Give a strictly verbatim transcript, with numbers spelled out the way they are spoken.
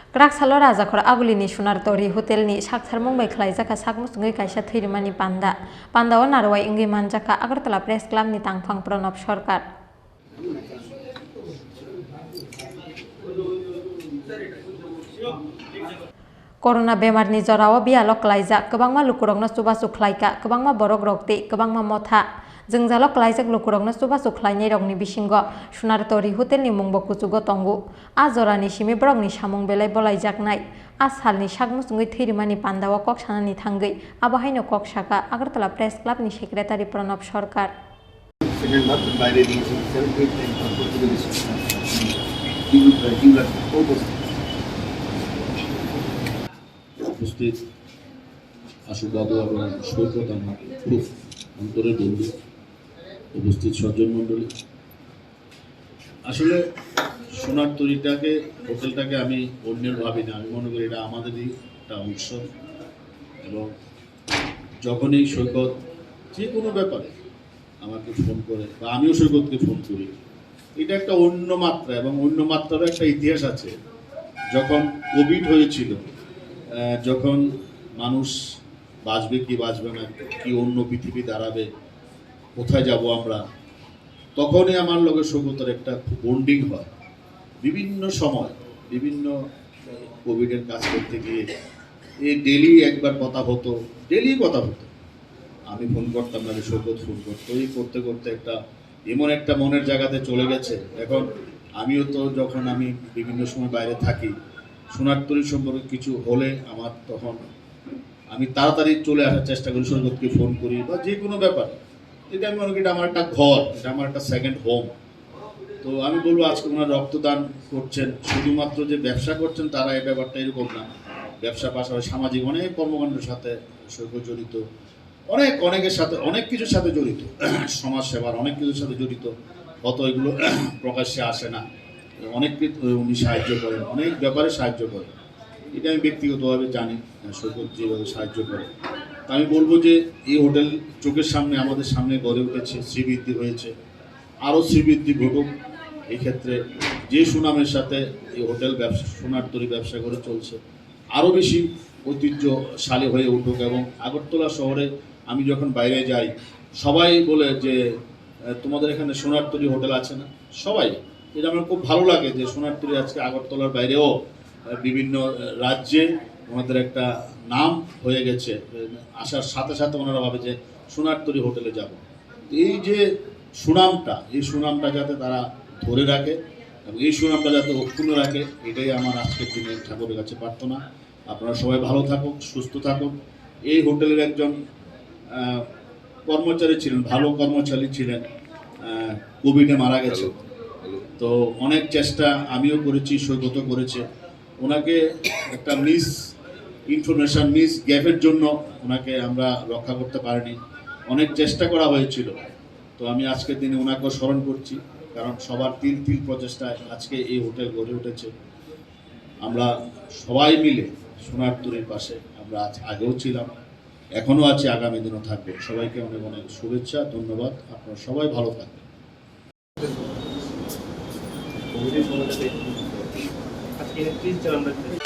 Kwrak salo Rajakhor Agulini Sunartori Hotelni saktharmung bai khlaijak kha sak muchungwi kaisa thwi rwmani panda. Pandao narwai wngwi manjak kha Agartala Press Clubni tangphang Pranab Sarkar. Corona bemarni jorao biyalo klaijak kwbangma lukurokno chubachu khlaikha, kwbangma borokrok tei kwbangma motha. Jwngjalo klaijak lukurokno chubachu khlainairokni bisingo Sunartori Hotelni mungbo kuchugo tongo. A jorani simi borokni samung belai bolaijaknai. A salni sak muchungwi thwi rwmani pandao kok sanani thangwi abo haino kok sakha Agartala Press Clubni Secretary Pranab Sarkar. Second bar, বাইরে দিয়েছি, self help line সম্পর্কিত কিছু। Europe, Europe, উপস্থিত। উপস্থিত আশুবাবু এবং সৈকত আমার খুব অন্তরের বন্ধু। উপস্থিত সজ্জন মণ্ডলী, আসলে সোনার তরীটাকে, হোটেলটাকে আমি অন্যের ভাবি না, আমি মনে করি এটা আমাদেরই একটা অংশ। এবং যখনই সৈকত যে কোনো ব্যাপারে আমাকে ফোন করে বা আমিও সৈকতকে ফোন করি, এটা একটা অন্য মাত্রা এবং অন্য মাত্রারও একটা ইতিহাস আছে। যখন কোভিড হয়েছিল, আহ, যখন মানুষ বাঁচবে কি বাঁচবে না, কি অন্য পৃথিবী দাঁড়াবে, কোথায় যাব আমরা, তখনই আমার লগে সৌগতর একটা খুব বন্ডিং হয়। বিভিন্ন সময়, বিভিন্ন কোভিডের কাজ করতে গিয়ে এই ডেলি একবার কথা হতো, ডেলি কথা হতো। আমি ফোন করতাম, নাহলে সৌগত ফোন করতো। এই করতে করতে একটা এমন একটা মনের জায়গাতে চলে গেছে। এখন আমিও তো, যখন আমি বিভিন্ন সময় বাইরে থাকি, সোনারতরী সম্পর্কে কিছু হলে আমার তখন আমি তাড়াতাড়ি চলে আসার চেষ্টা করি, সৈকতকে ফোন করি বা যে কোনো ব্যাপারে। এটা আমি মনে করি এটা আমার একটা ঘর, এটা আমার একটা সেকেন্ড হোম। তো আমি বলবো, আজকে ওনারা রক্তদান করছেন, শুধুমাত্র যে ব্যবসা করছেন তারা এই ব্যাপারটা এরকম না, ব্যবসা পাশাপাশি সামাজিক অনেক কর্মকাণ্ডের সাথে সৈকত জড়িত, অনেক, অনেকের সাথে, অনেক কিছুর সাথে জড়িত, সমাজ সেবার অনেক কিছুর সাথে জড়িত। হয়তো এগুলো প্রকাশ্যে আসে না, অনেক কিছু উনি সাহায্য করেন, অনেক ব্যাপারে সাহায্য করেন। এটা আমি ব্যক্তিগতভাবে জানি, আহ, সৈকত যেভাবে সাহায্য করে। তা আমি বলবো যে এই হোটেল চোখের সামনে, আমাদের সামনে গড়ে উঠেছে, শ্রীবৃদ্ধি হয়েছে, আরও শ্রীবৃদ্ধি ঘটুক। এই ক্ষেত্রে যে সুনামের সাথে এই হোটেল ব্যবসা, সোনারতরী ব্যবসা করে চলছে, আরও বেশি ঐতিহ্যশালী হয়ে উঠুক। এবং আগরতলা শহরে আমি যখন বাইরে যাই, সবাই বলে যে, আহ, "তোমাদের এখানে সোনারতরী হোটেল আছে না?" সবাই। এটা আমার খুব ভালো লাগে যে সোনারতরী আজকে আগরতলার বাইরেও, আহ, বিভিন্ন, আহ, রাজ্যে ওনাদের একটা নাম হয়ে গেছে। আহ, আসার সাথে সাথে ওনারা ভাবে যে সোনারতরী হোটেলে যাব। তো এই যে সুনামটা, এই সুনামটা যাতে তারা ধরে রাখে এবং এই সুনামটা যাতে অক্ষুণ্ণ রাখে, এটাই আমার আজকের দিনে ঠাকুরের কাছে প্রার্থনা। আপনারা সবাই ভালো থাকুক, সুস্থ থাকুক। এই হোটেলের একজন, আহ, কর্মচারী ছিলেন, ভালো কর্মচারী ছিলেন, আহ, কোভিডে মারা গেছে। তো অনেক চেষ্টা আমিও করেছি, সৈকতও করেছে। ওনাকে একটা মিস ইনফরমেশন, মিস গ্যাপের জন্য ওনাকে আমরা রক্ষা করতে পারিনি। অনেক চেষ্টা করা হয়েছিল। তো আমি আজকের দিনে ওনাকেও স্মরণ করছি, কারণ সবার তিল তিল প্রচেষ্টায় আজকে এই হোটেল গড়ে উঠেছে। আমরা সবাই মিলে সোনারতরীর পাশে আমরা আজ, আগেও ছিলাম, এখনো আছি, আগামী দিনও থাকবো। সবাইকে অনেক অনেক শুভেচ্ছা, ধন্যবাদ। আপনারা সবাই ভালো থাকবেন। কমিটির সভাপতি আজকে একত্রিশ জন আমরা